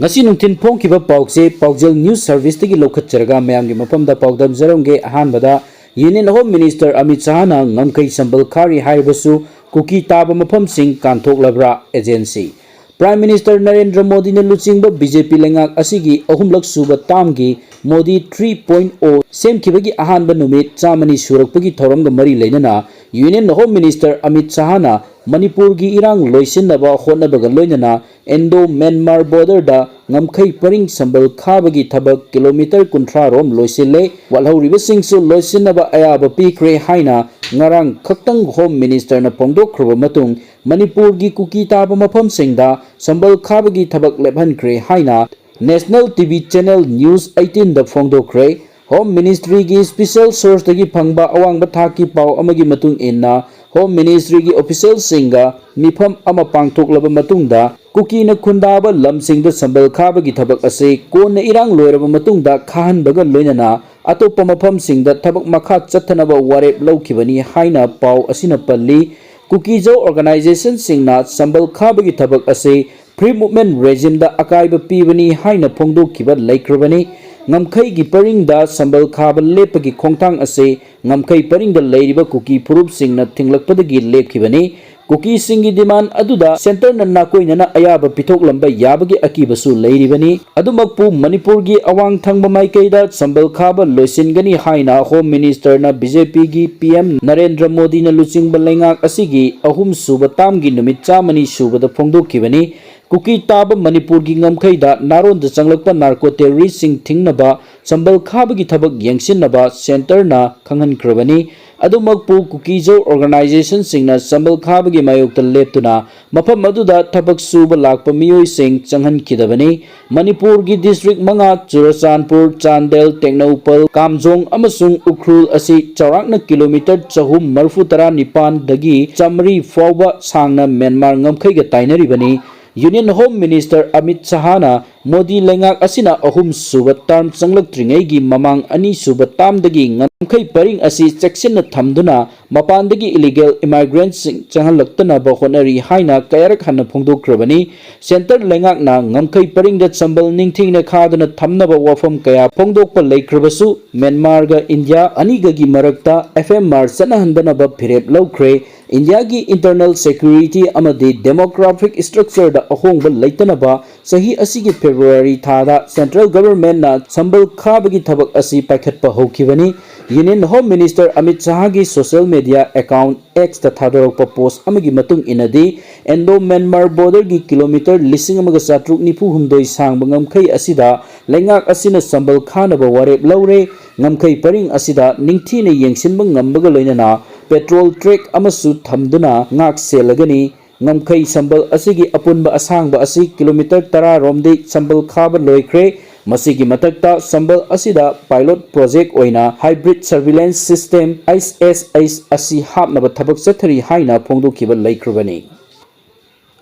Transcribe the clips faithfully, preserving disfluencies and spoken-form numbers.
ꯉꯁꯤ ꯅꯨꯡꯊꯤꯜ ꯐꯣꯡꯈꯤꯕ ꯄꯥꯎꯁꯦ ꯄꯥꯎꯖꯦꯜ ꯅ꯭ꯌꯨꯁ ꯁꯔꯚꯤꯁꯇꯒꯤ ꯂꯧꯈꯠꯆꯔꯒ ꯃꯌꯥꯝꯒꯤ ꯃꯐꯝꯗ ꯄꯥꯎꯗꯝꯖꯔꯝꯒꯦ꯫ ꯑꯍꯥꯟꯕꯗ, ꯌꯨꯅꯤꯌꯟ ꯍꯣꯝ ꯃꯤꯅꯤꯁꯇꯔ ꯑꯃꯤꯠ ꯁꯍꯥꯅ ꯉꯝꯈꯩ ꯁꯝꯕꯜ ꯈꯥꯔꯤ ꯍꯥꯏꯔꯕꯁꯨ ꯀꯨꯀꯤ ꯇꯥꯕ ꯃꯐꯝꯁꯤꯡ ꯀꯥꯟꯊꯣꯛꯂꯕ꯭ꯔꯥ? ꯑꯦꯖꯦꯟꯁꯤ꯫ ꯄ꯭ꯔꯥꯏꯝ ꯃꯤꯅꯤꯁꯇꯔ ꯅꯔꯦꯟꯗ꯭ꯔ ꯃꯣꯗꯤꯅ ꯂꯨꯆꯤꯡꯕ ꯕꯤ ꯖꯦ ꯄꯤ ꯂꯩꯉꯥꯛ ꯑꯁꯤꯒꯤ ꯑꯍꯨꯝꯂꯛ ꯁꯨꯕ ꯇꯥꯝꯒꯤ ꯃꯣꯗꯤ three point oh ꯁꯦꯝꯈꯤꯕꯒꯤ ꯑꯍꯥꯟꯕ ꯅꯨꯃꯤꯠ ꯆꯥꯝꯃꯅꯤ ꯁꯨꯔꯛꯄꯒꯤ ꯊꯧꯔꯝꯒ ꯃꯔꯤ ꯂꯩꯅꯅ ꯌꯨꯅꯤꯌꯟ ꯍꯣꯝ ꯃꯤꯅꯤꯁꯇꯔ ꯑꯃꯤꯠ ꯁꯍꯥꯅ ꯃꯅꯤꯄꯨꯔꯒꯤ ꯏꯔꯥꯡ ꯂꯣꯏꯁꯤꯟꯅꯕ ꯍꯣꯠꯅꯕꯒ ꯂꯣꯏꯅꯅ ꯏꯟꯗꯣ ꯃ꯭ꯌꯥꯟꯃꯥꯔ ꯕꯣꯔꯗꯔꯗ ꯉꯝꯈꯩ ꯄꯔꯤꯡ ꯁꯝꯕꯜ ꯈꯥꯕꯒꯤ ꯊꯕꯛ ꯀꯤꯂꯣꯃꯤꯇꯔ ꯀꯨꯟꯊ꯭ꯔꯥ ꯔꯣꯝ ꯂꯣꯏꯁꯤꯜꯂꯦ꯫ ꯋꯥꯠꯍꯧꯔꯤꯕꯁꯤꯡꯁꯨ ꯂꯣꯏꯁꯤꯟꯅꯕ ꯑꯌꯥꯕ ꯄꯤꯈ꯭ꯔꯦ ꯍꯥꯏꯅ ꯉꯔꯥꯡ ꯈꯛꯇꯪ ꯍꯣꯝ ꯃꯤꯅꯤꯁꯇꯔꯅ ꯐꯣꯡꯗꯣꯛꯈ꯭ꯔꯕ ꯃꯇꯨꯡ ꯃꯅꯤꯄꯨꯔꯒꯤ ꯀꯨꯀꯤ ꯇꯥꯕ ꯃꯐꯝꯁꯤꯡꯗ ꯁꯝꯕꯜ ꯈꯥꯕꯒꯤ ꯊꯕꯛ ꯂꯦꯞꯍꯟꯈ꯭ꯔꯦ ꯍꯥꯏꯅ national T V channel news ꯑꯩꯠꯇꯤꯟꯗ ꯐꯣꯡꯗꯣꯛꯈ꯭ꯔꯦ꯫ ꯍꯣꯝ ꯃꯤꯅꯤꯁꯇ꯭ꯔꯤꯒꯤ ꯁ꯭ꯄꯤꯁꯦꯜ ꯁꯣꯔꯁꯇꯒꯤ ꯐꯪꯕ ꯑꯋꯥꯡꯕ ꯊꯥꯛꯀꯤ ꯄꯥꯎ ꯑꯃꯒꯤ ꯃꯇꯨꯡ ꯏꯟꯅ, ꯍꯣꯝ ꯃꯤꯅꯤꯁꯇ꯭ꯔꯤꯒꯤ ꯑꯣꯐꯤꯁꯤꯌꯦꯜꯁꯤꯡꯒ ꯃꯤꯐꯝ ꯑꯃ ꯄꯥꯡꯊꯣꯛꯂꯕ ꯃꯇꯨꯡꯗ, ꯀꯨꯀꯤꯅ ꯈꯨꯟꯗꯥꯕ ꯂꯝꯁꯤꯡꯗ ꯁꯝꯕꯜ ꯈꯥꯕꯒꯤ ꯊꯕꯛ ꯑꯁꯤ ꯀꯣꯟꯅ ꯏꯔꯥꯡ ꯂꯣꯏꯔꯕ ꯃꯇꯨꯡꯗ ꯈꯥꯍꯟꯕꯒ ꯂꯣꯏꯅꯅ ꯑꯇꯣꯞꯄ ꯃꯐꯝꯁꯤꯡꯗ ꯊꯕꯛ ꯃꯈꯥ ꯆꯠꯊꯅꯕ ꯋꯥꯔꯦꯞ ꯂꯧꯈꯤꯕꯅꯤ ꯍꯥꯏꯅ ꯄꯥꯎ ꯑꯁꯤꯅ ꯄꯜꯂꯤ꯫ ꯀꯨꯀꯤꯖꯧ ꯑꯣꯔꯒꯅꯥꯏꯖꯦꯁꯟꯁꯤꯡꯅ ꯁꯝꯕꯜ ꯈꯥꯕꯒꯤ ꯊꯕꯛ ꯑꯁꯤ ꯐ꯭ꯔꯤ ꯃꯨꯚꯃꯦꯟꯠ ꯔꯦꯖꯤꯝꯗ ꯑꯀꯥꯏꯕ ꯄꯤꯕꯅꯤ ꯍꯥꯏꯅ ꯐꯣꯡꯗꯣꯛꯈꯤꯕ ꯂꯩꯈ꯭ꯔꯕꯅꯤ꯫ ꯉꯝꯈꯩꯒꯤ ꯄꯔꯤꯡꯗ ꯁꯝꯕꯜ ꯈꯥꯕ ꯂꯦꯞꯄꯒꯤ ꯈꯣꯡꯊꯥꯡ ꯑꯁꯤ ꯉꯝꯈꯩ ꯄꯔꯤꯡꯗ ꯂꯩꯔꯤꯕ ꯀꯨꯀꯤ ꯐꯨꯔꯨꯞꯁꯤꯡꯅ ꯊꯤꯡꯂꯛꯄꯗꯒꯤ ꯂꯦꯞꯈꯤꯕꯅꯤ꯫ ꯀꯨꯀꯤꯁꯤꯡꯒꯤ ꯗꯤꯃꯥꯟ ꯑꯗꯨꯗ ꯁꯦꯟꯇꯔꯅ ꯅꯥꯀꯣꯏꯅꯅ ꯑꯌꯥꯕ ꯄꯤꯊꯣꯛꯂꯝꯕ ꯌꯥꯕꯒꯤ ꯑꯀꯤꯕꯁꯨ ꯂꯩꯔꯤꯕꯅꯤ꯫ ꯑꯗꯨꯃꯛꯄꯨ, ꯃꯅꯤꯄꯨꯔꯒꯤ ꯑꯋꯥꯡ ꯊꯪꯕ ꯃꯥꯏꯀꯩꯗ ꯁꯝꯕꯜ ꯈꯥꯕ ꯂꯣꯏꯁꯤꯟꯒꯅꯤ ꯍꯥꯏꯅ ꯍꯣꯝ ꯃꯤꯅꯤꯁꯇꯔꯅ ꯕꯤ ꯖꯦ ꯄꯤꯒꯤ ꯄꯤ ꯑꯦꯝ ꯅꯔꯦꯟꯗ꯭ꯔ ꯃꯣꯗꯤꯅ ꯂꯨꯆꯤꯡꯕ ꯂꯩꯉꯥꯛ ꯑꯁꯤꯒꯤ ꯑꯍꯨꯝꯁꯨꯕ ꯇꯥꯝꯒꯤ ꯅꯨꯃꯤꯠ ꯆꯥꯝꯃꯅꯤ ꯁꯨꯕꯗ ꯐꯣꯡꯗꯣꯛꯈꯤꯕꯅꯤ꯫ ꯀꯨꯀꯤ ꯇꯥꯕ ꯃꯅꯤꯄꯨꯔꯒꯤ ꯉꯝꯈꯩꯗ ꯅꯥꯔꯣꯟꯗ ꯆꯪꯂꯛꯄ ꯅꯥꯔꯀꯣ ꯇꯦꯔꯣꯔꯤꯁ꯭ꯠꯁꯤꯡ ꯊꯤꯡꯅꯕ ꯁꯝꯕꯜ ꯈꯥꯕꯒꯤ ꯊꯕꯛ ꯌꯦꯡꯁꯤꯟꯅꯕ ꯁꯦꯟꯇꯔꯅ ꯈꯪꯍꯟꯈ꯭ꯔꯕꯅꯤ꯫ ꯑꯗꯨꯃꯛꯄꯨ, ꯀꯨꯀꯤꯖꯧ ꯑꯣꯔꯒꯅꯥꯏꯖꯦꯁꯟꯁꯤꯡꯅ ꯁꯝꯕꯜ ꯈꯥꯕꯒꯤ ꯃꯥꯌꯣꯛꯇ ꯂꯦꯞꯇꯨꯅ ꯃꯐꯝ ꯑꯗꯨꯗ ꯊꯕꯛ ꯁꯨꯕ ꯂꯥꯛꯄ ꯃꯤꯑꯣꯏꯁꯤꯡ ꯆꯪꯍꯟꯈꯤꯗꯕꯅꯤ꯫ ꯃꯅꯤꯄꯨꯔꯒꯤ ꯗꯤꯁꯇ꯭ꯔꯤꯛ ꯃꯉꯥ, ꯆꯨꯔꯆꯥꯟꯄꯨꯔ, ꯆꯥꯟꯗꯦꯜ, ꯇꯦꯡꯅꯧꯄꯜ, ꯀꯥꯝꯖꯣꯡ ꯑꯃꯁꯨꯡ ꯎꯈ꯭ꯔꯨꯜ ꯑꯁꯤ ꯆꯥꯎꯔꯥꯛꯅ ꯀꯤꯂꯣꯃꯤꯇꯔ ꯆꯍꯨꯝ ꯃꯔꯤꯐꯨ ꯇꯔꯥꯅꯤꯄꯥꯟꯗꯒꯤ ꯆꯥꯃꯔꯤ ꯐꯥꯎꯕ ꯁꯥꯡꯅ ꯃ꯭ꯌꯥꯟꯃꯥꯔ ꯉꯝꯈꯩꯒ ꯇꯥꯏꯅꯔꯤꯕꯅꯤ꯫ Union Home Minister Amit Shahꯅ ꯃꯣꯗꯤ ꯂꯩꯉꯥꯛ ꯑꯁꯤꯅ ꯑꯍꯨꯝꯁꯨꯕ ꯇꯥꯔꯝ ꯆꯪꯂꯛꯇ꯭ꯔꯤꯉꯩꯒꯤ ꯃꯃꯥꯡ ꯑꯅꯤꯁꯨꯕ ꯇꯥꯔꯝꯗꯒꯤ ꯉꯝꯈꯩ ꯄꯔꯤꯡ ꯑꯁꯤ ꯆꯦꯛꯁꯤꯟꯅ ꯊꯝꯗꯨꯅ ꯃꯄꯥꯟꯗꯒꯤ illegal immigrantꯁꯤꯡ ꯆꯪꯍꯜꯂꯛꯇꯅꯕ ꯍꯣꯠꯅꯔꯤ ꯍꯥꯏꯅ ꯀꯌꯥꯔꯛ ꯍꯟꯅ ꯐꯣꯡꯗꯣꯛꯈ꯭ꯔꯕꯅꯤ꯫ Centre ꯂꯩꯉꯥꯛꯅ ꯉꯝꯈꯩ ꯄꯔꯤꯡꯗ ꯆꯝꯕꯜ ꯅꯤꯡꯊꯤꯅ ꯈꯥꯗꯨꯅ ꯊꯝꯅꯕ ꯋꯥꯐꯝ ꯀꯌꯥ ꯐꯣꯡꯗꯣꯛꯄ ꯂꯩꯈ꯭ꯔꯕꯁꯨ, ꯃ꯭ꯌꯥꯟꯃꯥꯔꯒ ꯏꯟꯗꯤꯌꯥ ꯑꯅꯤꯒꯒꯤ ꯃꯔꯛꯇ F M R ꯆꯠꯅꯍꯟꯗꯅꯕ ꯐꯤꯔꯦꯞ ꯂꯧꯈ꯭ꯔꯦ꯫ ꯏꯟꯗꯤꯌꯥꯒꯤ internal security ꯑꯃꯗꯤ demographic structureꯗ ꯑꯍꯣꯡꯕ ꯂꯩꯇꯅꯕ ꯆꯍꯤ ꯑꯁꯤꯒꯤ February ꯊꯥꯗ central governmentꯅ ꯁꯝꯕꯜ ꯈꯥꯕꯒꯤ ꯊꯕꯛ ꯑꯁꯤ ꯄꯥꯏꯈꯠꯄ ꯍꯧꯈꯤꯕꯅꯤ꯫ Union Home Minister Amit Shahꯒꯤ social media account Xꯇ ꯊꯥꯗꯣꯔꯛꯄ post ꯑꯃꯒꯤ ꯃꯇꯨꯡ ꯏꯟꯅꯗꯤ, Indo-Myanmar borderꯒꯤ kilometre ꯂꯤꯁꯤꯡ ꯑꯃꯒ ꯆꯥꯇ꯭ꯔꯨꯛ ꯅꯤꯐꯨ ꯍꯨꯝꯗꯣꯏ ꯁꯥꯡꯕ ꯉꯝꯈꯩ ꯑꯁꯤꯗ ꯂꯩꯉꯥꯛ ꯑꯁꯤꯅ ꯁꯝꯕꯜ ꯈꯥꯅꯕ ꯋꯥꯔꯦꯞ ꯂꯧꯔꯦ꯫ ꯉꯝꯈꯩ ꯄꯔꯤꯡ ꯑꯁꯤꯗ ꯅꯤꯡꯊꯤꯅ ꯌꯦꯡꯁꯤꯟꯕ ꯉꯝꯕꯒ ꯂꯣꯏꯅꯅ patrol track ꯑꯃꯁꯨ ꯊꯝꯗꯨꯅ ꯉꯥꯛ ꯁꯦꯜꯂꯒꯅꯤ꯫ ꯉꯝꯈꯩ ꯁꯝꯕꯜ ꯑꯁꯤꯒꯤ ꯑꯄꯨꯟꯕ ꯑꯁꯥꯡꯕ ꯑꯁꯤ kilometre ꯇꯔꯥ ꯔꯣꯝꯗꯤ ꯁꯝꯕꯜ ꯈꯥꯕ ꯂꯣꯏꯈ꯭ꯔꯦ꯫ ꯃꯁꯤꯒꯤ ꯃꯊꯛꯇ ꯁꯝꯕꯜ ꯑꯁꯤꯗ pilot project ꯑꯣꯏꯅ hybrid surveillance system, H S H, ꯑꯁꯤ ꯍꯥꯞꯅꯕ ꯊꯕꯛ ꯆꯠꯊꯔꯤ ꯍꯥꯏꯅ ꯐꯣꯡꯗꯣꯛꯈꯤꯕ ꯂꯩꯈ꯭ꯔꯕꯅꯤ꯫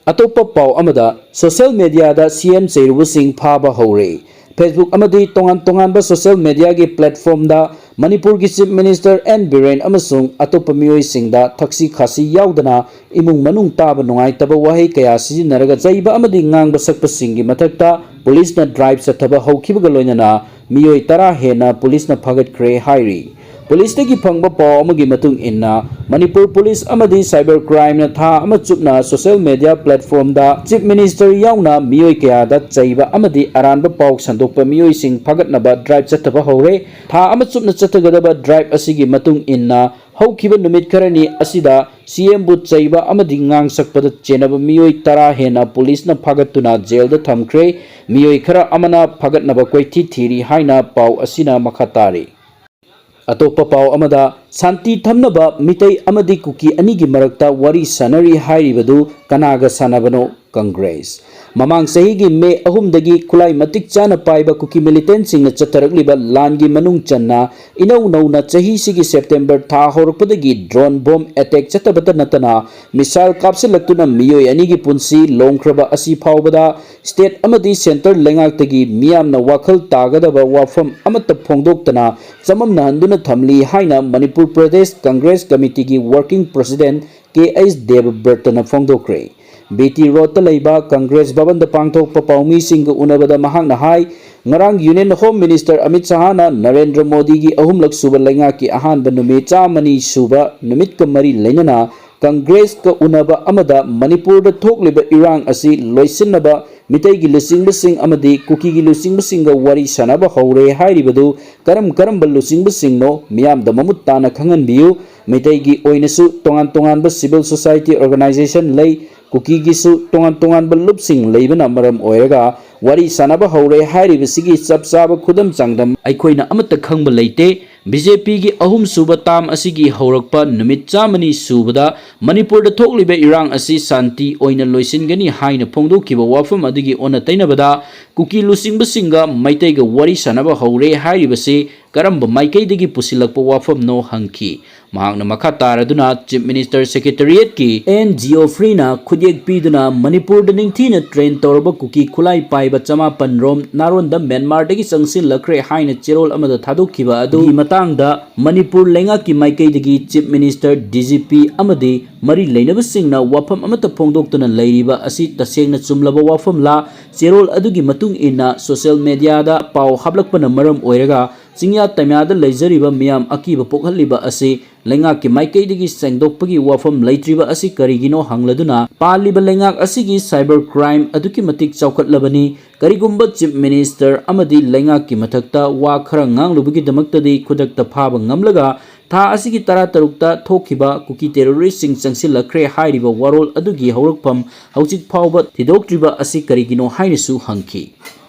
ꯑꯇꯣꯞꯄ ꯄꯥꯎ ꯑꯃꯗ, social mediaꯗ C M ꯆꯩꯔꯨꯕꯁꯤꯡ ꯐꯥꯕ ꯍꯧꯔꯦ꯫ Facebook ꯑꯃꯗꯤ ꯇꯣꯉꯥꯟ ꯇꯣꯉꯥꯟꯕ social mediaꯒꯤ platformꯗ ꯃꯅꯤꯄꯨꯔꯒꯤ Chief Minister N ꯕꯤꯔꯦꯟ ꯑꯃꯁꯨꯡ ꯑꯇꯣꯞꯄ ꯃꯤꯑꯣꯏꯁꯤꯡꯗ ꯊꯛꯁꯤ ꯈꯥꯁꯤ ꯌꯥꯎꯗꯅ ꯏꯃꯨꯡ ꯃꯅꯨꯡ ꯇꯥꯕ ꯅꯨꯡꯉꯥꯏꯇꯕ ꯋꯥꯍꯩ ꯀꯌꯥ ꯁꯤꯖꯤꯟꯅꯔꯒ ꯆꯩꯕ ꯑꯃꯗꯤ ꯉꯥꯡꯕ ꯁꯛꯄꯁꯤꯡꯒꯤ ꯃꯊꯛꯇ ꯄꯨꯂꯤꯁꯅ drive ꯆꯠꯊꯕ ꯍꯧꯈꯤꯕꯒ ꯂꯣꯏꯅꯅ ꯃꯤꯑꯣꯏ ꯇꯔꯥ ꯍꯦꯟꯅ ꯄꯨꯂꯤꯁꯅ ꯐꯥꯒꯠꯈ꯭ꯔꯦ ꯍꯥꯏꯔꯤ꯫ ꯄꯨꯂꯤꯁꯇꯒꯤ ꯐꯪꯕ ꯄꯥꯎ ꯑꯃꯒꯤ ꯃꯇꯨꯡ ꯏꯟꯅ, ꯃꯅꯤꯄꯨꯔ ꯄꯨꯂꯤꯁ ꯑꯃꯗꯤ cyber crimeꯅ ꯊꯥ ꯑꯃ ꯆꯨꯞꯅ social media platformꯗ Chief Minister ꯌꯥꯎꯅ ꯃꯤꯑꯣꯏ ꯀꯌꯥꯗ ꯆꯩꯕ ꯑꯃꯗꯤ ꯑꯔꯥꯟꯕ ꯄꯥꯎ ꯁꯟꯗꯣꯛꯄ ꯃꯤꯑꯣꯏꯁꯤꯡ ꯐꯥꯒꯠꯅꯕ drive ꯆꯠꯊꯕ ꯍꯧꯔꯦ꯫ ꯊꯥ ꯑꯃ ꯆꯨꯞꯅ ꯆꯠꯊꯒꯗꯕ drive ꯑꯁꯤꯒꯤ ꯃꯇꯨꯡ ꯏꯟꯅ, ꯍꯧꯈꯤꯕ ꯅꯨꯃꯤꯠ ꯈꯔꯅꯤ ꯑꯁꯤꯗ C Mꯕꯨ ꯆꯩꯕ ꯑꯃꯗꯤ ꯉꯥꯡ ꯁꯛꯄꯗ ꯆꯦꯟꯅꯕ ꯃꯤꯑꯣꯏ ꯇꯔꯥ ꯍꯦꯟꯅ ꯄꯨꯂꯤꯁꯅ ꯐꯥꯒꯠꯇꯨꯅ ꯖꯦꯜꯗ ꯊꯝꯈ꯭ꯔꯦ꯫ ꯃꯤꯑꯣꯏ ꯈꯔ ꯑꯃꯅ ꯐꯥꯒꯠꯅꯕ ꯀꯣꯏꯊꯤ ꯊꯤꯔꯤ ꯍꯥꯏꯅ ꯄꯥꯎ ꯑꯁꯤꯅ ꯃꯈꯥ ꯇꯥꯔꯤ꯫ ꯑꯇꯣꯞꯄ ꯄꯥꯎ ꯑꯃꯗ, ꯁꯥꯟꯇꯤ ꯊꯝꯅꯕ ꯃꯤꯇꯩ ꯑꯃꯗꯤ ꯀꯨꯀꯤ ꯑꯅꯤꯒꯤ ꯃꯔꯛꯇ ꯋꯥꯔꯤ ꯁꯥꯟꯅꯔꯤ ꯍꯥꯏꯔꯤꯕꯗꯨ ꯀꯅꯥꯒ ꯁꯥꯟꯅꯕꯅꯣ? ꯀꯪꯒ꯭ꯔꯦꯁ꯫ ꯃꯃꯥꯡ ꯆꯍꯤꯒꯤ ꯃꯦ ꯑꯍꯨꯝꯗꯒꯤ ꯈꯨꯠꯂꯥꯏ ꯃꯇꯤꯛ ꯆꯥꯅ ꯄꯥꯏꯕ ꯀꯨꯀꯤ militantꯁꯤꯡꯅ ꯆꯠꯊꯔꯛꯂꯤꯕ ꯂꯥꯟꯒꯤ ꯃꯅꯨꯡ ꯆꯟꯅ ꯏꯅꯧ ꯅꯧꯅ ꯆꯍꯤꯁꯤꯒꯤ September ꯊꯥ ꯍꯧꯔꯛꯄꯗꯒꯤ drone bomb attack ꯆꯠꯊꯕꯇ ꯅꯠꯇꯅ missile ꯀꯥꯞꯁꯤꯜꯂꯛꯇꯨꯅ ꯃꯤꯑꯣꯏ ꯑꯅꯤꯒꯤ ꯄꯨꯟꯁꯤ ꯂꯣꯝꯈ꯭ꯔꯕ ꯑꯁꯤ ꯐꯥꯎꯕꯗ state ꯑꯃꯗꯤ centre ꯂꯩꯉꯥꯛꯇꯒꯤ ꯃꯤꯌꯥꯝꯅ ꯋꯥꯈꯜ ꯇꯥꯒꯗꯕ ꯋꯥꯐꯝ ꯑꯃꯠꯇ ꯐꯣꯡꯗꯣꯛꯇꯅ ꯆꯃꯝꯅꯍꯟꯗꯨꯅ ꯊꯝꯂꯤ ꯍꯥꯏꯅ ꯃꯅꯤꯄꯨꯔ ꯄ꯭ꯔꯗꯦꯁ ꯀꯪꯒ꯭ꯔꯦꯁ ꯀꯃꯤꯇꯤꯒꯤ working president ꯀꯦ ꯑꯩꯆ ꯗꯦꯕꯕ꯭ꯔꯇꯅ ꯐꯣꯡꯗꯣꯛꯈ꯭ꯔꯦ꯫ ꯕꯤ ꯇꯤ ꯔꯣꯗꯇ ꯂꯩꯕ ꯀꯪꯒ꯭ꯔꯦꯁ ꯚꯕꯟꯗ ꯄꯥꯡꯊꯣꯛꯄ ꯄꯥꯎꯃꯤꯁꯤꯡꯒ ꯎꯅꯕꯗ ꯃꯍꯥꯛꯅ ꯍꯥꯏ, ꯉꯔꯥꯡ Union Home Minister Amit ꯁꯍꯥꯅ Narendra ꯃꯣꯗꯤꯒꯤ ꯑꯍꯨꯝꯂꯛ ꯁꯨꯕ ꯂꯩꯉꯥꯛꯀꯤ ꯑꯍꯥꯟꯕ ꯅꯨꯃꯤꯠ ꯆꯥꯝꯃꯅꯤ ꯁꯨꯕ ꯅꯨꯃꯤꯠꯀ ꯃꯔꯤ ꯂꯩꯅꯅ ꯀꯪꯒ꯭ꯔꯦꯁꯀ ꯎꯅꯕ ꯑꯃꯗ ꯃꯅꯤꯄꯨꯔꯗ ꯊꯣꯛꯂꯤꯕ ꯏꯔꯥꯡ ꯑꯁꯤ ꯂꯣꯏꯁꯤꯟꯅꯕ ꯃꯤꯇꯩꯒꯤ ꯂꯨꯆꯤꯡꯕꯁꯤꯡ ꯑꯃꯗꯤ ꯀꯨꯀꯤꯒꯤ ꯂꯨꯆꯤꯡꯕꯁꯤꯡꯒ ꯋꯥꯔꯤ ꯁꯥꯟꯅꯕ ꯍꯧꯔꯦ ꯍꯥꯏꯔꯤꯕꯗꯨ ꯀꯔꯝ ꯀꯔꯝꯕ ꯂꯨꯆꯤꯡꯕꯁꯤꯡꯅꯣ ꯃꯤꯌꯥꯝꯗ ꯃꯃꯨꯠ ꯇꯥꯅ ꯈꯪꯍꯟꯕꯤꯌꯨ꯫ ꯃꯤꯇꯩꯒꯤ ꯑꯣꯏꯅꯁꯨ ꯇꯣꯉꯥꯟ ꯇꯣꯉꯥꯟꯕ civil society organisation ꯂꯩ, ꯀꯨꯀꯤꯒꯤꯁꯨ ꯇꯣꯉꯥꯟ ꯇꯣꯉꯥꯟꯕ ꯂꯨꯞꯁꯤꯡ ꯂꯩꯕꯅ ꯃꯔꯝ ꯑꯣꯏꯔꯒ ꯋꯥꯔꯤ ꯁꯥꯟꯅꯕ ꯍꯧꯔꯦ ꯍꯥꯏꯔꯤꯕꯁꯤꯒꯤ ꯆꯞ ꯆꯥꯕ ꯈꯨꯗꯝ ꯆꯥꯡꯗꯝ ꯑꯩꯈꯣꯏꯅ ꯑꯃꯠꯇ ꯈꯪꯕ ꯂꯩꯇꯦ꯫ ꯕꯤ ꯖꯦ ꯄꯤꯒꯤ ꯑꯍꯨꯝꯁꯨꯕ term ꯑꯁꯤꯒꯤ ꯍꯧꯔꯛꯄ ꯅꯨꯃꯤꯠ ꯆꯥꯝꯃꯅꯤ ꯁꯨꯕꯗ ꯃꯅꯤꯄꯨꯔꯗ ꯊꯣꯛꯂꯤꯕ ꯏꯔꯥꯡ ꯑꯁꯤ ꯁꯥꯟꯇꯤ ꯑꯣꯏꯅ ꯂꯣꯏꯁꯤꯟꯒꯅꯤ ꯍꯥꯏꯅ ꯐꯣꯡꯗꯣꯛꯈꯤꯕ ꯋꯥꯐꯝ ꯑꯗꯨꯒꯤ ꯑꯣꯟꯅ ꯇꯩꯅꯕꯗ ꯀꯨꯀꯤ ꯂꯨꯆꯤꯡꯕꯁꯤꯡꯒ ꯃꯩꯇꯩꯒ ꯋꯥꯔꯤ ꯁꯥꯟꯅꯕ ꯍꯧꯔꯦ ꯍꯥꯏꯔꯤꯕꯁꯤ ꯀꯔꯝꯕ ꯃꯥꯏꯀꯩꯗꯒꯤ ꯄꯨꯁꯤꯜꯂꯛꯄ ꯋꯥꯐꯝꯅꯣ ꯍꯪꯈꯤ꯫ ꯃꯍꯥꯛꯅ ꯃꯈꯥ ꯇꯥꯔꯗꯨꯅ Chief Minister Secretariatꯀꯤ ꯑꯦꯟ ꯖꯤꯑꯣꯐ꯭ꯔꯤꯅ ꯈꯨꯠꯌꯦꯛ ꯄꯤꯗꯨꯅ ꯃꯅꯤꯄꯨꯔꯗ ꯅꯤꯡꯊꯤꯅ train ꯇꯧꯔꯕ ꯀꯨꯀꯤ ꯈꯨꯠꯂꯥꯏ ꯄꯥꯏꯕ ꯆꯃꯥꯄꯟ ꯔꯣꯝ ꯅꯥꯔꯣꯟꯗ ꯃ꯭ꯌꯥꯟꯃꯥꯔꯗꯒꯤ ꯆꯪꯁꯤꯜꯂꯛꯈ꯭ꯔꯦ ꯍꯥꯏꯅ ꯆꯦꯔꯣꯜ ꯑꯃꯗ ꯊꯥꯗꯣꯛꯈꯤꯕ ꯑꯗꯨꯒꯤ ꯃꯇꯥꯡꯗ ꯃꯅꯤꯄꯨꯔ ꯂꯩꯉꯥꯛꯀꯤ ꯃꯥꯏꯀꯩꯗꯒꯤ Chief Minister, D G P ꯑꯃꯗꯤ ꯃꯔꯤ ꯂꯩꯅꯕꯁꯤꯡꯅ ꯋꯥꯐꯝ ꯑꯃꯠꯇ ꯐꯣꯡꯗꯣꯛꯇꯅ ꯂꯩꯔꯤꯕ ꯑꯁꯤ ꯇꯁꯦꯡꯅ ꯆꯨꯝꯂꯕ ꯋꯥꯐꯝꯂꯥ? ꯆꯦꯔꯣꯜ ꯑꯗꯨꯒꯤ ꯃꯇꯨꯡ ꯏꯟꯅ social mediaꯗ ꯄꯥꯎ ꯍꯥꯞꯂꯛꯄꯅ ꯃꯔꯝ ꯑꯣꯏꯔꯒ ꯆꯤꯡꯌꯥ ꯇꯝꯌꯥꯗ ꯂꯩꯖꯔꯤꯕ ꯃꯤꯌꯥꯝ ꯑꯀꯤꯕ ꯄꯣꯛꯍꯜꯂꯤꯕ ꯑꯁꯤ ꯂꯩꯉꯥꯛꯀꯤ ꯃꯥꯏꯀꯩꯗꯒꯤ ꯁꯦꯡꯗꯣꯛꯄꯒꯤ ꯋꯥꯐꯝ ꯂꯩꯇ꯭ꯔꯤꯕ ꯑꯁꯤ ꯀꯔꯤꯒꯤꯅꯣ ꯍꯪꯂꯗꯨꯅ ꯄꯥꯜꯂꯤꯕ ꯂꯩꯉꯥꯛ ꯑꯁꯤꯒꯤ cyber crime ꯑꯗꯨꯛꯀꯤ ꯃꯇꯤꯛ ꯆꯥꯎꯈꯠꯂꯕꯅꯤ꯫ ꯀꯔꯤꯒꯨꯝꯕ Chief Minister ꯑꯃꯗꯤ ꯂꯩꯉꯥꯛꯀꯤ ꯃꯊꯛꯇ ꯋꯥ ꯈꯔ ꯉꯥꯡꯂꯨꯕꯒꯤꯗꯃꯛꯇꯗꯤ ꯈꯨꯗꯛꯇ ꯐꯥꯕ ꯉꯝꯂꯒ ꯊꯥ ꯑꯁꯤꯒꯤ ꯇꯔꯥꯇꯔꯨꯛꯇ ꯊꯣꯛꯈꯤꯕ ꯀꯨꯀꯤ terroristꯁꯤꯡ ꯆꯪꯁꯤꯜꯂꯛꯈ꯭ꯔꯦ ꯍꯥꯏꯔꯤꯕ ꯋꯥꯔꯣꯜ ꯑꯗꯨꯒꯤ ꯍꯧꯔꯛꯐꯝ ꯍꯧꯖꯤꯛ ꯐꯥꯎꯕ ꯊꯤꯗꯣꯛꯇ꯭ꯔꯤꯕ ꯑꯁꯤ ꯀꯔꯤꯒꯤꯅꯣ ꯍꯥꯏꯅꯁꯨ ꯍꯪꯈꯤ꯫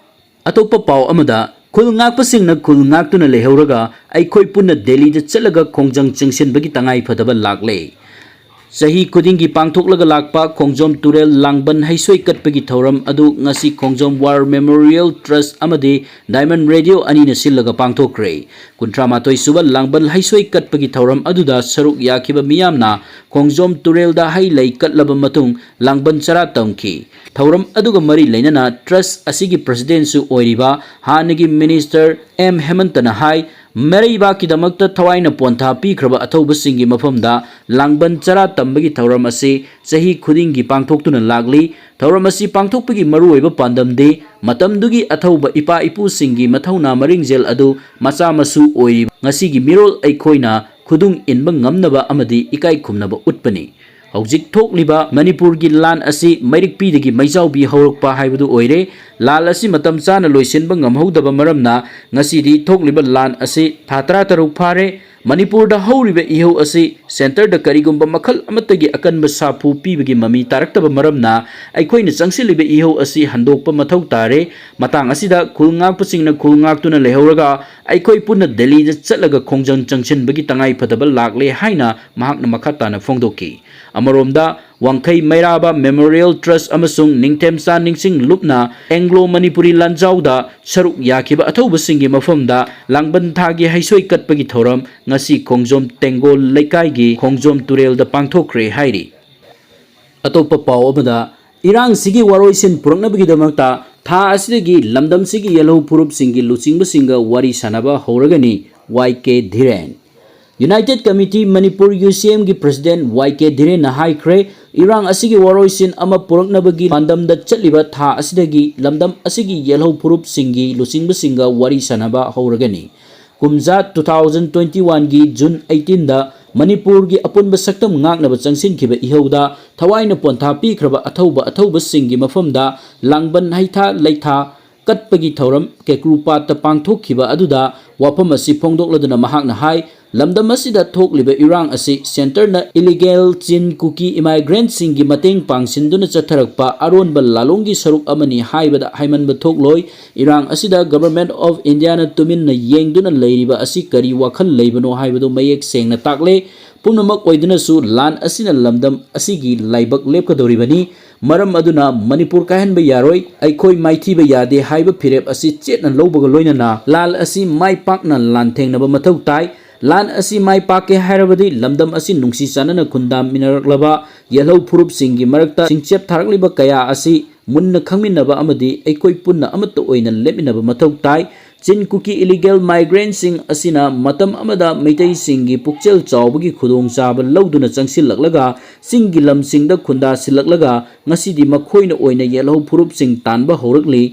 ꯑꯇꯣꯞꯄ ꯄꯥꯎ ꯑꯃꯗ, ꯈꯨꯜ ꯉꯥꯛꯄꯁꯤꯡꯅ ꯈꯨꯜ ꯉꯥꯛꯇꯨꯅ ꯂꯩꯍꯧꯔꯒ ꯑꯩꯈꯣꯏ ꯄꯨꯟꯅ ꯗꯦꯜꯂꯤꯗ ꯆꯠꯂꯒ ꯈꯣꯡꯖꯪ ꯆꯪꯁꯤꯟꯕꯒꯤ ꯇꯉꯥꯏ ꯐꯗꯕ ꯂꯥꯛꯂꯦ꯫ ꯆꯍꯤ ꯈꯨꯗꯤꯡꯒꯤ ꯄꯥꯡꯊꯣꯛꯂꯒ ꯂꯥꯛꯄ ꯈꯣꯡꯖꯣꯝ ꯇꯨꯔꯦꯜ ꯂꯥꯡꯕꯟ ꯍꯩꯁꯣꯏ ꯀꯠꯄꯒꯤ ꯊꯧꯔꯝ ꯑꯗꯨ ꯉꯁꯤ ꯈꯣꯡꯖꯣꯝ War Memorial Trust ꯑꯃꯗꯤ Diamond Radio ꯑꯅꯤꯅ ꯁꯤꯜꯂꯒ ꯄꯥꯡꯊꯣꯛꯈ꯭ꯔꯦ꯫ ꯀꯨꯟꯊ꯭ꯔꯥ ꯃꯥꯊꯣꯏ ꯁꯨꯕ ꯂꯥꯡꯕꯟ ꯍꯩꯁꯣꯏ ꯀꯠꯄꯒꯤ ꯊꯧꯔꯝ ꯑꯗꯨꯗ ꯁꯔꯨꯛ ꯌꯥꯈꯤꯕ ꯃꯤꯌꯥꯝꯅ ꯈꯣꯡꯖꯣꯝ ꯇꯨꯔꯦꯜꯗ ꯍꯩ ꯂꯩ ꯀꯠꯂꯕ ꯃꯇꯨꯡ ꯂꯥꯡꯕꯟ ꯆꯔꯥ ꯇꯝꯈꯤ꯫ ꯊꯧꯔꯝ ꯑꯗꯨꯒ ꯃꯔꯤ ꯂꯩꯅꯅ Trust ꯑꯁꯤꯒꯤ Presidentꯁꯨ ꯑꯣꯏꯔꯤꯕ ꯍꯥꯟꯅꯒꯤ Minister ꯑꯦꯝ ꯍꯦꯃꯟꯇꯅ ꯍꯥꯏ, ꯃꯔꯩꯕꯥꯛꯀꯤꯗꯃꯛꯇ ꯊꯋꯥꯏꯅ ꯄꯣꯟꯊꯥ ꯄꯤꯈ꯭ꯔꯕ ꯑꯊꯧꯕꯁꯤꯡꯒꯤ ꯃꯐꯝꯗ ꯂꯥꯡꯕꯟ ꯆꯔꯥ ꯇꯝꯕꯒꯤ ꯊꯧꯔꯝ ꯑꯁꯤ ꯆꯍꯤ ꯈꯨꯗꯤꯡꯒꯤ ꯄꯥꯡꯊꯣꯛꯇꯨꯅ ꯂꯥꯛꯂꯤ꯫ ꯊꯧꯔꯝ ꯑꯁꯤ ꯄꯥꯡꯊꯣꯛꯄꯒꯤ ꯃꯔꯨꯑꯣꯏꯕ ꯄꯥꯟꯗꯝꯗꯤ ꯃꯇꯝꯗꯨꯒꯤ ꯑꯊꯧꯕ ꯏꯄꯥ ꯏꯄꯨꯁꯤꯡꯒꯤ ꯃꯊꯧꯅꯥ ꯃꯔꯤꯡꯖꯦꯜ ꯑꯗꯨ ꯃꯆꯥ ꯃꯁꯨ ꯑꯣꯏꯔꯤꯕ ꯉꯁꯤꯒꯤ ꯃꯤꯔꯣꯜ ꯑꯩꯈꯣꯏꯅ ꯈꯨꯗꯨꯡ ꯏꯟꯕ ꯉꯝꯅꯕ ꯑꯃꯗꯤ ꯏꯀꯥꯏ ꯈꯨꯝꯅꯕ ꯎꯠꯄꯅꯤ꯫ ꯍꯧꯖꯤꯛ ꯊꯣꯛꯂꯤꯕ ꯃꯅꯤꯄꯨꯔꯒꯤ ꯂꯥꯟ ꯑꯁꯤ ꯃꯩꯔꯤꯛꯄꯤꯗꯒꯤ ꯃꯩꯖꯥꯎꯕꯤ ꯍꯧꯔꯛꯄ ꯍꯥꯏꯕꯗꯨ ꯑꯣꯏꯔꯦ꯫ ꯂꯥꯟ ꯑꯁꯤ ꯃꯇꯝ ꯆꯥꯅ ꯂꯣꯏꯁꯤꯟꯕ ꯉꯝꯍꯧꯗꯕ ꯃꯔꯝꯅ ꯉꯁꯤꯗꯤ ꯊꯣꯛꯂꯤꯕ ꯂꯥꯟ ꯑꯁꯤ ꯊꯥ ꯇꯔꯥ ꯇꯔꯨꯛ ꯐꯥꯔꯦ꯫ ꯃꯅꯤꯄꯨꯔꯗ ꯍꯧꯔꯤꯕ ꯏꯍꯧ ꯑꯁꯤ Centreꯗ ꯀꯔꯤꯒꯨꯝꯕ ꯃꯈꯜ ꯑꯃꯠꯇꯒꯤ ꯑꯀꯟꯕ ꯁꯥꯐꯨ ꯄꯤꯕꯒꯤ ꯃꯃꯤ ꯇꯥꯔꯛꯇꯕ ꯃꯔꯝꯅ ꯑꯩꯈꯣꯏꯅ ꯆꯪꯁꯤꯜꯂꯤꯕ ꯏꯍꯧ ꯑꯁꯤ ꯍꯟꯗꯣꯛꯄ ꯃꯊꯧ ꯇꯥꯔꯦ꯫ ꯃꯇꯥꯡ ꯑꯁꯤꯗ ꯈꯨꯜ ꯉꯥꯛꯄꯁꯤꯡꯅ ꯈꯨꯜ ꯉꯥꯛꯇꯨꯅ ꯂꯩꯍꯧꯔꯒ ꯑꯩꯈꯣꯏ ꯄꯨꯟꯅ ꯗꯦꯜꯂꯤꯗ ꯆꯠꯂꯒ ꯈꯣꯡꯖꯪ ꯆꯪꯁꯤꯟꯕꯒꯤ ꯇꯉꯥꯏꯐꯗꯕ ꯂꯥꯛꯂꯦ ꯍꯥꯏꯅ ꯃꯍꯥꯛꯅ ꯃꯈꯥ ꯇꯥꯅ ꯐꯣꯡꯗꯣꯛꯈꯤ꯫ ꯑꯃꯔꯣꯝꯗ, ꯋꯥꯡꯈꯩ ꯃꯩꯔꯥꯕ Memorial Trust ꯑꯃꯁꯨꯡ ꯅꯤꯡꯊꯦꯝꯆꯥ ꯅꯤꯡꯁꯤꯡ ꯂꯨꯞꯅ Anglo Manipuri ꯂꯥꯟꯖꯥꯎꯗ ꯁꯔꯨꯛ ꯌꯥꯈꯤꯕ ꯑꯊꯧꯕꯁꯤꯡꯒꯤ ꯃꯐꯝꯗ ꯂꯥꯡꯕꯟ ꯊꯥꯒꯤ ꯍꯩꯁꯣꯏ ꯀꯠꯄꯒꯤ ꯊꯧꯔꯝ ꯉꯁꯤ ꯈꯣꯡꯖꯣꯝ ꯇꯦꯡꯒꯣꯜ ꯂꯩꯀꯥꯏꯒꯤ ꯈꯣꯡꯖꯣꯝ ꯇꯨꯔꯦꯜꯗ ꯄꯥꯡꯊꯣꯛꯈ꯭ꯔꯦ ꯍꯥꯏꯔꯤ꯫ ꯑꯇꯣꯞꯄ ꯄꯥꯎ ꯑꯃꯗ, ꯏꯔꯥꯡꯁꯤꯒꯤ ꯋꯥꯔꯣꯏꯁꯤꯟ ꯄꯨꯔꯛꯅꯕꯒꯤꯗꯃꯛꯇ ꯊꯥ ꯑꯁꯤꯗꯒꯤ ꯂꯝꯗꯝꯁꯤꯒꯤ ꯌꯦꯜꯍꯧ ꯐꯨꯔꯨꯞꯁꯤꯡꯒꯤ ꯂꯨꯆꯤꯡꯕꯁꯤꯡꯒ ꯋꯥꯔꯤ ꯁꯥꯅꯕ ꯍꯧꯔꯒꯅꯤ ꯋꯥꯏ ꯀꯦ ꯙꯤꯔꯦꯟ꯫ United Committee Manipur, UCMꯒꯤ President ꯋꯥꯏ ꯀꯦ ꯙꯤꯔꯦꯟꯅ ꯍꯥꯏꯈ꯭ꯔꯦ, ꯏꯔꯥꯡ ꯑꯁꯤꯒꯤ ꯋꯥꯔꯣꯏꯁꯤꯟ ꯑꯃ ꯄꯨꯔꯛꯅꯕꯒꯤ ꯄꯥꯟꯗꯝꯗ ꯆꯠꯂꯤꯕ ꯊꯥ ꯑꯁꯤꯗꯒꯤ ꯂꯝꯗꯝ ꯑꯁꯤꯒꯤ ꯌꯦꯜꯍꯧ ꯐꯨꯔꯨꯞꯁꯤꯡꯒꯤ ꯂꯨꯆꯤꯡꯕꯁꯤꯡꯒ ꯋꯥꯔꯤ ꯁꯥꯅꯕ ꯍꯧꯔꯒꯅꯤ꯫ ꯀꯨꯝꯖꯥ two thousand twenty oneꯒꯤ June eighteenꯗ ꯃꯅꯤꯄꯨꯔꯒꯤ ꯑꯄꯨꯟꯕ ꯁꯛꯇꯝ ꯉꯥꯛꯅꯕ ꯆꯪꯁꯤꯟꯈꯤꯕ ꯏꯍꯧꯗ ꯊꯋꯥꯏꯅ ꯄꯣꯟꯊꯥ ꯄꯤꯈ꯭ꯔꯕ ꯑꯊꯧꯕ ꯑꯊꯧꯕꯁꯤꯡꯒꯤ ꯃꯐꯝꯗ ꯂꯥꯡꯕꯟ ꯍꯩꯊꯥ ꯂꯩꯊꯥ ꯀꯠꯄꯒꯤ ꯊꯧꯔꯝ ꯀꯦꯀ꯭ꯔꯨꯄꯥꯠꯇ ꯄꯥꯡꯊꯣꯛꯈꯤꯕ ꯑꯗꯨꯗ ꯋꯥꯐꯝ ꯑꯁꯤ ꯐꯣꯡꯗꯣꯛꯂꯗꯨꯅ ꯃꯍꯥꯛꯅ ꯍꯥꯏ, ꯂꯝꯗꯝ ꯑꯁꯤꯗ ꯊꯣꯛꯂꯤꯕ ꯏꯔꯥꯡ ꯑꯁꯤ Centreꯅ illegal Chin Kuki immigrantꯁꯤꯡꯒꯤ ꯃꯇꯦꯡ ꯄꯥꯡꯁꯤꯟꯗꯨꯅ ꯆꯠꯊꯔꯛꯄ ꯑꯔꯣꯟꯕ ꯂꯥꯂꯣꯡꯒꯤ ꯁꯔꯨꯛ ꯑꯃꯅꯤ ꯍꯥꯏꯕꯗ ꯍꯥꯏꯃꯟꯕ ꯊꯣꯛꯂꯣꯏ꯫ ꯏꯔꯥꯡ ꯑꯁꯤꯗ Government of Indiaꯅ ꯇꯨꯃꯤꯟꯅ ꯌꯦꯡꯗꯨꯅ ꯂꯩꯔꯤꯕ ꯑꯁꯤ ꯀꯔꯤ ꯋꯥꯈꯜ ꯂꯩꯕꯅꯣ ꯍꯥꯏꯕꯗꯨ ꯃꯌꯦꯛ ꯁꯦꯡꯅ ꯇꯥꯛꯂꯦ꯫ ꯄꯨꯝꯅꯃꯛ ꯑꯣꯏꯗꯨꯅꯁꯨ ꯂꯥꯟ ꯑꯁꯤꯅ ꯂꯝꯗꯝ ꯑꯁꯤꯒꯤ ꯂꯥꯏꯕꯛ ꯂꯦꯞꯀꯗꯧꯔꯤꯕꯅꯤ꯫ ꯃꯔꯝ ꯑꯗꯨꯅ ꯃꯅꯤꯄꯨꯔ ꯀꯥꯏꯍꯟꯕ ꯌꯥꯔꯣꯏ, ꯑꯩꯈꯣꯏ ꯃꯥꯏꯊꯤꯕ ꯌꯥꯗꯦ ꯍꯥꯏꯕ ꯐꯤꯔꯦꯞ ꯑꯁꯤ ꯆꯦꯠꯅ ꯂꯧꯕꯒ ꯂꯣꯏꯅꯅ ꯂꯥꯟ ꯑꯁꯤ ꯃꯥꯏ ꯄꯥꯛꯅ ꯂꯥꯟꯊꯦꯡꯅꯕ ꯃꯊꯧ ꯇꯥꯏ꯫ ꯂꯥꯟ ꯑꯁꯤ ꯃꯥꯏ ꯄꯥꯛꯀꯦ ꯍꯥꯏꯔꯕꯗꯤ ꯂꯝꯗꯝ ꯑꯁꯤ ꯅꯨꯡꯁꯤ ꯆꯥꯟꯅꯅ ꯈꯨꯟꯗꯥꯃꯤꯟꯅꯔꯛꯂꯕ ꯌꯦꯜꯍꯧ ꯐꯨꯔꯨꯞꯁꯤꯡꯒꯤ ꯃꯔꯛꯇ ꯆꯤꯡꯆꯦꯞ ꯊꯥꯔꯛꯂꯤꯕ ꯀꯌꯥ ꯑꯁꯤ ꯃꯨꯟꯅ ꯈꯪꯃꯤꯟꯅꯕ ꯑꯃꯗꯤ ꯑꯩꯈꯣꯏ ꯄꯨꯟꯅ ꯑꯃꯠꯇ ꯑꯣꯏꯅ ꯂꯦꯞꯃꯤꯟꯅꯕ ꯃꯊꯧ ꯇꯥꯏ꯫ ꯆꯤꯟ ꯀꯨꯀꯤ illegal migrantꯁꯤꯡ ꯑꯁꯤꯅ ꯃꯇꯝ ꯑꯃꯗ ꯃꯩꯇꯩꯁꯤꯡꯒꯤ ꯄꯨꯛꯆꯦꯜ ꯆꯥꯎꯕꯒꯤ ꯈꯨꯗꯣꯡꯆꯥꯕ ꯂꯧꯗꯨꯅ ꯆꯪꯁꯤꯜꯂꯛꯂꯒ ꯆꯤꯡꯒꯤ ꯂꯝꯁꯤꯡꯗ ꯈꯨꯟꯗꯥꯁꯤꯜꯂꯛꯂꯒ ꯉꯁꯤꯗꯤ ꯃꯈꯣꯏꯅ ꯑꯣꯏꯅ ꯌꯦꯜꯍꯧ ꯐꯨꯔꯨꯞꯁꯤꯡ ꯇꯥꯟꯕ ꯍꯧꯔꯛꯂꯤ꯫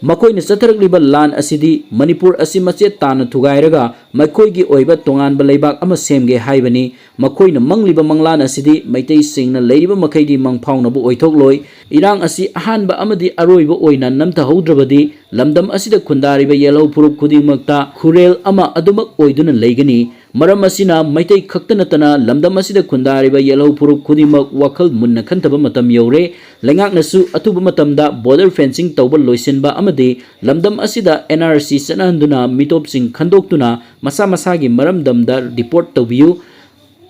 ꯃꯈꯣꯏꯅ ꯆꯠꯊꯔꯛꯂꯤꯕ ꯂꯥꯟ ꯑꯁꯤꯗꯤ ꯃꯅꯤꯄꯨꯔ ꯑꯁꯤ ꯃꯆꯦꯠ ꯇꯥꯅ ꯊꯨꯒꯥꯏꯔꯒ ꯃꯈꯣꯏꯒꯤ ꯑꯣꯏꯕ ꯇꯣꯉꯥꯟꯕ ꯂꯩꯕꯥꯛ ꯑꯃ ꯁꯦꯝꯒꯦ ꯍꯥꯏꯕꯅꯤ꯫ ꯃꯈꯣꯏꯅ ꯃꯪꯂꯤꯕ ꯃꯪꯂꯥꯟ ꯑꯁꯤꯗꯤ ꯃꯩꯇꯩꯁꯤꯡꯅ ꯂꯩꯔꯤꯕ ꯃꯈꯩꯗꯤ ꯃꯪꯐꯥꯎꯅꯕ ꯑꯣꯏꯊꯣꯛꯂꯣꯏ꯫ ꯏꯔꯥꯡ ꯑꯁꯤ ꯑꯍꯥꯟꯕ ꯑꯃꯗꯤ ꯑꯔꯣꯏꯕ ꯑꯣꯏꯅ ꯅꯝꯊꯍꯧꯗ꯭ꯔꯕꯗꯤ ꯂꯝꯗꯝ ꯑꯁꯤꯗ ꯈꯨꯟꯗꯥꯔꯤꯕ ꯌꯦꯜꯍꯧ ꯐꯨꯔꯨꯞ ꯈꯨꯗꯤꯡꯃꯛꯇ ꯈꯨꯔꯦꯜ ꯑꯃ ꯑꯗꯨꯃꯛ ꯑꯣꯏꯗꯨꯅ ꯂꯩꯒꯅꯤ꯫ ꯃꯔꯝ ꯑꯁꯤꯅ ꯃꯩꯇꯩ ꯈꯛꯇ ꯅꯠꯇꯅ ꯂꯝꯗꯝ ꯑꯁꯤꯗ ꯈꯨꯟꯗꯥꯔꯤꯕ ꯌꯦꯜꯍꯧ ꯐꯨꯔꯨꯞ ꯈꯨꯗꯤꯡꯃꯛ ꯋꯥꯈꯜ ꯃꯨꯟꯅ ꯈꯟꯊꯕ ꯃꯇꯝ ꯌꯧꯔꯦ꯫ ꯂꯩꯉꯥꯛꯅꯁꯨ ꯑꯊꯨꯕ ꯃꯇꯝꯗ border fencing ꯇꯧꯕ ꯂꯣꯏꯁꯤꯟꯕ ꯑꯃꯗꯤ ꯂꯝꯗꯝ ꯑꯁꯤꯗ NRC ꯆꯠꯅꯍꯟꯗꯨꯅ ꯃꯤꯇꯣꯞꯁꯤꯡ ꯈꯟꯗꯣꯛꯇꯨꯅ ꯃꯁꯥ ꯃꯁꯥꯒꯤ ꯃꯔꯝꯗꯝꯗ deport ꯇꯧꯕꯤꯌꯨ꯫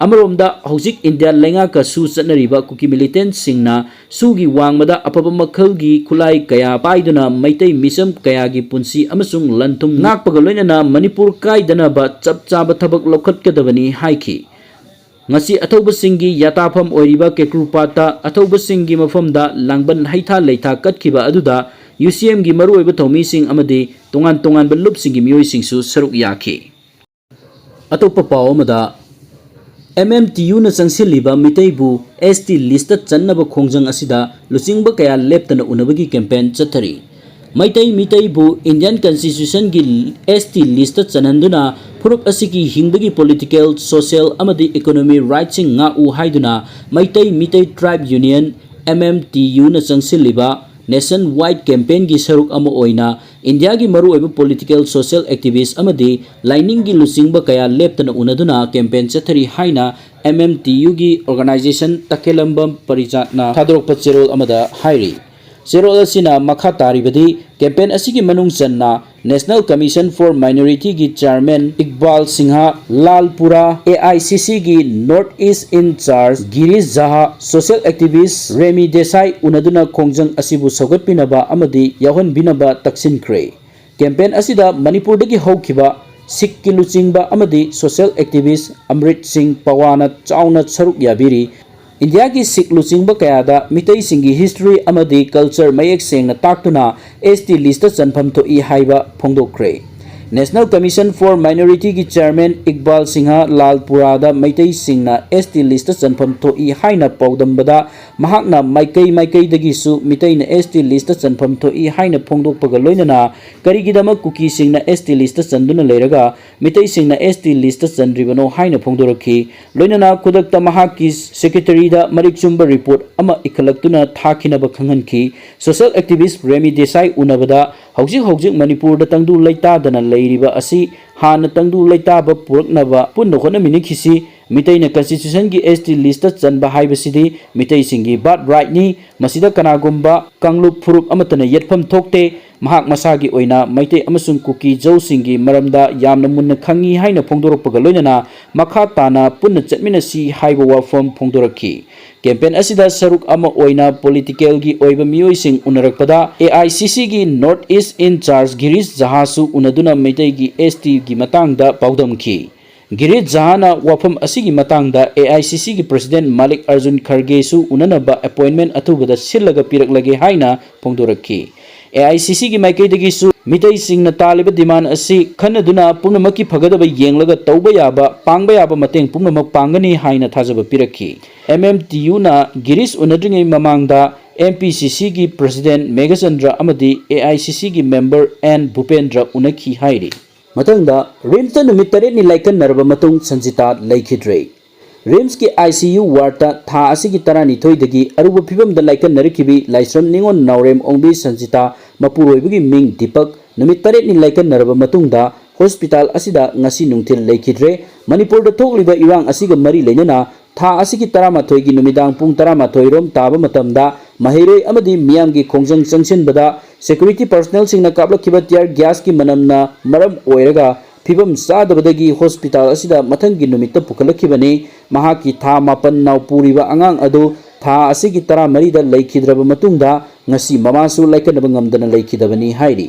ꯑꯃꯔꯣꯝꯗ ꯍꯧꯖꯤꯛ ꯏꯟꯗꯤꯌꯥ ꯂꯩꯉꯥꯛꯀ ꯁꯨ ꯆꯠꯅꯔꯤꯕ ꯀꯨꯀꯤ militantꯁꯤꯡꯅ ꯁꯨꯒꯤ ꯋꯥꯡꯃꯗ ꯑꯐꯕ ꯃꯈꯜꯒꯤ ꯈꯨꯠꯂꯥꯏ ꯀꯌꯥ ꯄꯥꯏꯗꯨꯅ ꯃꯩꯇꯩ ꯃꯤꯆꯝ ꯀꯌꯥꯒꯤ ꯄꯨꯟꯁꯤ ꯑꯃꯁꯨꯡ ꯂꯟ ꯊꯨꯝ ꯉꯥꯛꯄꯒ ꯂꯣꯏꯅꯅ ꯃꯅꯤꯄꯨꯔ ꯀꯥꯏꯗꯅꯕ ꯆꯞ ꯆꯥꯕ ꯊꯕꯛ ꯂꯧꯈꯠꯀꯗꯕꯅꯤ ꯍꯥꯏꯈꯤ꯫ ꯉꯁꯤ ꯑꯊꯧꯕꯁꯤꯡꯒꯤ ꯌꯥꯇꯥꯐꯝ ꯑꯣꯏꯔꯤꯕ ꯀꯦꯀ꯭ꯔꯨꯄꯥꯠꯇ ꯑꯊꯧꯕꯁꯤꯡꯒꯤ ꯃꯐꯝꯗ ꯂꯥꯡꯕꯟ ꯍꯩꯊꯥ ꯂꯩꯊꯥ ꯀꯠꯈꯤꯕ ꯑꯗꯨꯗ UCMꯒꯤ ꯃꯔꯨꯑꯣꯏꯕ ꯊꯧꯃꯤꯁꯤꯡ ꯑꯃꯗꯤ ꯇꯣꯉꯥꯟ ꯇꯣꯉꯥꯟꯕ ꯂꯨꯞꯁꯤꯡꯒꯤ ꯃꯤꯑꯣꯏꯁꯤꯡꯁꯨ ꯁꯔꯨꯛ ꯌꯥꯈꯤ꯫ ꯑꯇꯣꯞꯄ ꯄꯥꯎ ꯑꯃꯗ, MMTUꯅ ꯆꯪꯁꯤꯜꯂꯤꯕ ꯃꯤꯇꯩꯕꯨ ST listꯇ ꯆꯟꯅꯕ ꯈꯣꯡꯖꯪ ꯑꯁꯤꯗ ꯂꯨꯆꯤꯡꯕ ꯀꯌꯥ ꯂꯦꯞꯇꯅ ꯎꯅꯕꯒꯤ campaign ꯆꯠꯊꯔꯤ꯫ ꯃꯩꯇꯩ ꯃꯤꯇꯩꯕꯨ Indian Constitutionꯒꯤ ST listꯇ ꯆꯟꯍꯟꯗꯨꯅ ꯐꯨꯔꯨꯞ ꯑꯁꯤꯒꯤ ꯍꯤꯡꯕꯒꯤ political, social ꯑꯃꯗꯤ economy rightꯁꯤꯡ ꯉꯥꯛꯎ ꯍꯥꯏꯗꯨꯅ Meitei Meitei Tribe Union, MMTUꯅ ꯆꯪꯁꯤꯜꯂꯤꯕ nationwide campaignꯒꯤ ꯁꯔꯨꯛ ꯑꯃ ꯑꯣꯏꯅ ꯏꯟꯗꯤꯌꯥꯒꯤ ꯃꯔꯨꯑꯣꯏꯕ political, social activist ꯑꯃꯗꯤ ꯂꯥꯏꯅꯤꯡꯒꯤ ꯂꯨꯆꯤꯡꯕ ꯀꯌꯥ ꯂꯦꯞꯇꯅ ꯎꯅꯗꯨꯅ campaign ꯆꯠꯊꯔꯤ ꯍꯥꯏꯅ MMTUꯒꯤ organization ꯇꯈꯦꯂꯝꯕꯝ ꯄꯔꯤꯖꯥꯠꯅ ꯊꯥꯗꯣꯔꯛꯄ ꯆꯦꯔꯣꯜ ꯑꯃꯗ ꯍꯥꯏꯔꯤ꯫ ꯆꯦꯔꯣꯜ ꯑꯁꯤꯅ ꯃꯈꯥ ꯇꯥꯔꯤꯕꯗꯤ, campaign ꯑꯁꯤꯒꯤ ꯃꯅꯨꯡ ꯆꯟꯅ National Commission for Minority ꯒꯤ chairman Iqbal Singh ꯂꯥꯜꯄꯨꯔꯥ, A I C C ꯒꯤ North East in charge ꯒꯤꯔꯤꯁ Jah, social activist ꯔꯦꯃꯤ Desai ꯎꯅꯗꯨꯅ ꯈꯣꯡꯖꯪ ꯑꯁꯤꯕꯨ ꯁꯧꯒꯠꯄꯤꯅꯕ ꯑꯃꯗꯤ ꯌꯥꯎꯍꯟꯕꯤꯅꯕ ꯇꯛꯁꯤꯟꯈ꯭ꯔꯦ꯫ Campaign ꯑꯁꯤꯗ ꯃꯅꯤꯄꯨꯔꯗꯒꯤ ꯍꯧꯈꯤꯕ ꯁꯤꯈꯀꯤ ꯂꯨꯆꯤꯡꯕ ꯑꯃꯗꯤ social activist ꯑꯃ꯭ꯔꯤꯠ ꯁꯤꯡ ꯄꯋꯥꯅ ꯆꯥꯎꯅ ꯁꯔꯨꯛ ꯌꯥꯕꯤꯔꯤ꯫ ꯏꯟꯗꯤꯌꯥꯒꯤ ꯁꯤꯈ ꯂꯨꯆꯤꯡꯕ ꯀꯌꯥꯗ ꯃꯤꯇꯩꯁꯤꯡꯒꯤ history ꯑꯃꯗꯤ culture ꯃꯌꯦꯛ ꯁꯦꯡꯅ ꯇꯥꯛꯇꯨꯅ S T list ꯆꯟꯐꯝ ꯊꯣꯛꯏ ꯍꯥꯏꯕ ꯐꯣꯡꯗꯣꯛꯈ꯭ꯔꯦ꯫ National Commission for Minority ꯒꯤ chairman Iqbal Singh ꯂꯥꯜꯄꯨꯔꯥꯗ ꯃꯩꯇꯩꯁꯤꯡꯅ S T list ꯆꯟꯐꯝ ꯊꯣꯛꯏ ꯍꯥꯏꯅ ꯄꯥꯎꯗꯝꯕꯗ ꯃꯍꯥꯛꯅ ꯃꯥꯏꯀꯩ ꯃꯥꯏꯀꯩꯗꯒꯤꯁꯨ ꯃꯤꯇꯩꯅ S T list ꯆꯟꯐꯝ ꯊꯣꯛꯏ ꯍꯥꯏꯅ ꯐꯣꯡꯗꯣꯛꯄꯒ ꯂꯣꯏꯅꯅ ꯀꯔꯤꯒꯤꯗꯃꯛ ꯀꯨꯀꯤꯁꯤꯡꯅ S T list ꯆꯟꯗꯨꯅ ꯂꯩꯔꯒ ꯃꯤꯇꯩꯁꯤꯡꯅ S T list ꯆꯟꯗ꯭ꯔꯤꯕꯅꯣ ꯍꯥꯏꯅ ꯐꯣꯡꯗꯣꯔꯛꯈꯤ꯫ ꯂꯣꯏꯅꯅ ꯈꯨꯗꯛꯇ ꯃꯍꯥꯛꯀꯤ secretary ꯗ ꯃꯔꯤꯛ ꯆꯨꯝꯕ report ꯑꯃ ꯏꯈꯠꯂꯛꯇꯨꯅ ꯊꯥꯈꯤꯅꯕ ꯈꯪꯍꯟꯈꯤ꯫ Social activist ꯔꯦꯃꯤ ꯗꯦꯁꯥꯏ ꯎꯅꯕꯗ ꯍꯧꯖꯤꯛ ꯍꯧꯖꯤꯛ ꯃꯅꯤꯄꯨꯔꯗ ꯇꯪꯗꯨ ꯂꯩꯇꯥꯗꯅ ꯂꯩꯔꯤꯕ ꯑꯁꯤ ꯍꯥꯟꯅ ꯇꯪꯗꯨ ꯂꯩꯇꯥꯕ ꯄꯨꯔꯛꯅꯕ ꯄꯨꯟꯅ ꯍꯣꯠꯅꯃꯤꯟꯅꯈꯤꯁꯤ꯫ ꯃꯤꯇꯩꯅ constitution ꯒꯤ S T list ꯆꯟꯕ ꯍꯥꯏꯕꯁꯤꯗꯤ ꯃꯤꯇꯩꯁꯤꯡꯒꯤ birth right ꯅꯤ꯫ ꯃꯁꯤꯗ ꯀꯅꯥꯒꯨꯝꯕ ꯀꯥꯡꯂꯨꯞ ꯐꯨꯔꯨꯞ ꯑꯃꯠꯇꯅ ꯌꯦꯠꯐꯝ ꯊꯣꯛꯇꯦ꯫ ꯃꯍꯥꯛ ꯃꯁꯥꯒꯤ ꯑꯣꯏꯅ ꯃꯩꯇꯩ ꯑꯃꯁꯨꯡ ꯀꯨꯀꯤ ꯖꯧꯁꯤꯡꯒꯤ ꯃꯔꯝꯗ ꯌꯥꯝꯅ ꯃꯨꯟꯅ ꯈꯪꯏ ꯍꯥꯏꯅ ꯐꯣꯡꯗꯣꯔꯛꯄꯒ ꯂꯣꯏꯅꯅ ꯃꯈꯥ ꯇꯥꯅ ꯄꯨꯟꯅ ꯆꯠꯃꯤꯟꯅꯁꯤ ꯍꯥꯏꯕ ꯋꯥꯐꯝ ꯐꯣꯡꯗꯣꯔꯛꯈꯤ꯫ Campaign ꯑꯁꯤꯗ ꯁꯔꯨꯛ ꯑꯃ ꯑꯣꯏꯅ political ꯒꯤ ꯑꯣꯏꯕ ꯃꯤꯑꯣꯏꯁꯤꯡ ꯎꯅꯔꯛꯄꯗ A I C C ꯒꯤ North East in charge ꯒꯤꯔꯤꯁ ꯖꯍꯥꯁꯨ ꯎꯅꯗꯨꯅ ꯃꯩꯇꯩꯒꯤ S T ꯒꯤ ꯃꯇꯥꯡꯗ ꯄꯥꯎꯗꯝꯈꯤ꯫ ꯒꯤꯔꯤꯁ ꯖꯍꯥꯅ ꯋꯥꯐꯝ ꯑꯁꯤꯒꯤ ꯃꯇꯥꯡꯗ A I C C ꯒꯤ president ꯃꯥꯂꯤꯛ ꯑꯔꯖꯨꯟ ꯈꯔꯒꯦꯁꯨ ꯎꯅꯅꯕ appointment ꯑꯊꯨꯕꯗ ꯁꯤꯜꯂꯒ ꯄꯤꯔꯛꯂꯒꯦ ꯍꯥꯏꯅ ꯐꯣꯡꯗꯣꯔꯛꯈꯤ꯫ A I C C ꯒꯤ ꯃꯥꯏꯀꯩꯗꯒꯤꯁꯨ ꯃꯤꯇꯩꯁꯤꯡꯅ ꯇꯥꯜꯂꯤꯕ demand ꯑꯁꯤ ꯈꯟꯅꯗꯨꯅ ꯄꯨꯝꯅꯃꯛꯀꯤ ꯐꯒꯗꯕ ꯌꯦꯡꯂꯒ ꯇꯧꯕ ꯌꯥꯕ, ꯄꯥꯡꯕ ꯌꯥꯕ ꯃꯇꯦꯡ ꯄꯨꯝꯅꯃꯛ ꯄꯥꯡꯒꯅꯤ ꯍꯥꯏꯅ ꯊꯥꯖꯕ ꯄꯤꯔꯛꯈꯤ꯫ M M T U ꯅ ꯒꯤꯔꯤꯁ ꯎꯅꯗ꯭ꯔꯤꯉꯩ ꯃꯃꯥꯡꯗ M P C C ꯒꯤ president ꯃꯦꯘꯆꯟꯗ꯭ꯔ ꯑꯃꯗꯤ A I C C ꯒꯤ member N ꯚꯨꯄꯦꯟꯗ꯭ꯔ ꯎꯅꯈꯤ ꯍꯥꯏꯔꯤ꯫ ꯃꯊꯪꯗ, ꯔꯤꯝꯁꯇ ꯅꯨꯃꯤꯠ ꯇꯔꯦꯠꯅꯤ ꯂꯥꯏꯀꯠꯅꯔꯕ ꯃꯇꯨꯡ ꯁꯟꯖꯤꯇꯥ ꯂꯩꯈꯤꯗ꯭ꯔꯦ꯫ ꯔꯤꯝꯁꯀꯤ I C U ward ꯇ ꯊꯥ ꯑꯁꯤꯒꯤ ꯇꯔꯥꯅꯤꯊꯣꯏꯗꯒꯤ ꯑꯔꯨꯕ ꯐꯤꯚꯝꯗ ꯂꯥꯏꯀꯠꯅꯔꯛꯈꯤꯕꯤ ꯂꯥꯏꯁ꯭ꯔꯝ ꯅꯤꯉꯣꯜ ꯅꯥꯎꯔꯦꯝ ꯑꯣꯡꯕꯤ ꯁꯟꯖꯤꯇꯥ ꯃꯄꯨꯔꯣꯏꯕꯒꯤ ꯃꯤꯡ ꯗꯤꯄꯛ ꯅꯨꯃꯤꯠ ꯇꯔꯦꯠꯅꯤ ꯂꯥꯏꯀꯠꯅꯔꯕ ꯃꯇꯨꯡꯗ hospital ꯑꯁꯤꯗ ꯉꯁꯤ ꯅꯨꯡꯊꯤꯜ ꯂꯩꯈꯤꯗ꯭ꯔꯦ꯫ ꯃꯅꯤꯄꯨꯔꯗ ꯊꯣꯛꯂꯤꯕ ꯏꯔꯥꯡ ꯑꯁꯤꯒ ꯃꯔꯤ ꯂꯩꯅꯅ ꯊꯥ ꯑꯁꯤꯒꯤ ꯇꯔꯥꯃꯥꯊꯣꯏꯒꯤ ꯅꯨꯃꯤꯗꯥꯡ ꯄꯨꯡ ꯇꯔꯥꯃꯥꯊꯣꯏ ꯔꯣꯝ ꯇꯥꯕ ꯃꯇꯝꯗ ꯃꯍꯩꯔꯣꯏ ꯑꯃꯗꯤ ꯃꯤꯌꯥꯝꯒꯤ ꯈꯣꯡꯖꯪ ꯆꯪꯁꯤꯟꯕꯗ security personnelꯁꯤꯡꯅ ꯀꯥꯞꯂꯛꯈꯤꯕ tear gasꯀꯤ ꯃꯅꯝꯅ ꯃꯔꯝ ꯑꯣꯏꯔꯒ ꯐꯤꯕꯝ ꯆꯥꯗꯕꯗꯒꯤ hospital ꯑꯁꯤꯗ ꯃꯊꯪꯒꯤ ꯅꯨꯃꯤꯠꯇ ꯄꯨꯈꯠꯂꯛꯈꯤꯕꯅꯤ꯫ ꯃꯍꯥꯛꯀꯤ ꯊꯥ ꯃꯥꯄꯟ ꯅꯥꯎ ꯄꯨꯔꯤꯕ ꯑꯉꯥꯡ ꯑꯗꯨ ꯊꯥ ꯑꯁꯤꯒꯤ ꯇꯔꯥꯃꯔꯤꯗ ꯂꯩꯈꯤꯗ꯭ꯔꯕ ꯃꯇꯨꯡꯗ ꯉꯁꯤ ꯃꯃꯥꯁꯨ ꯂꯥꯏꯀꯠꯅꯕ ꯉꯝꯗꯅ ꯂꯩꯈꯤꯗꯕꯅꯤ ꯍꯥꯏꯔꯤ꯫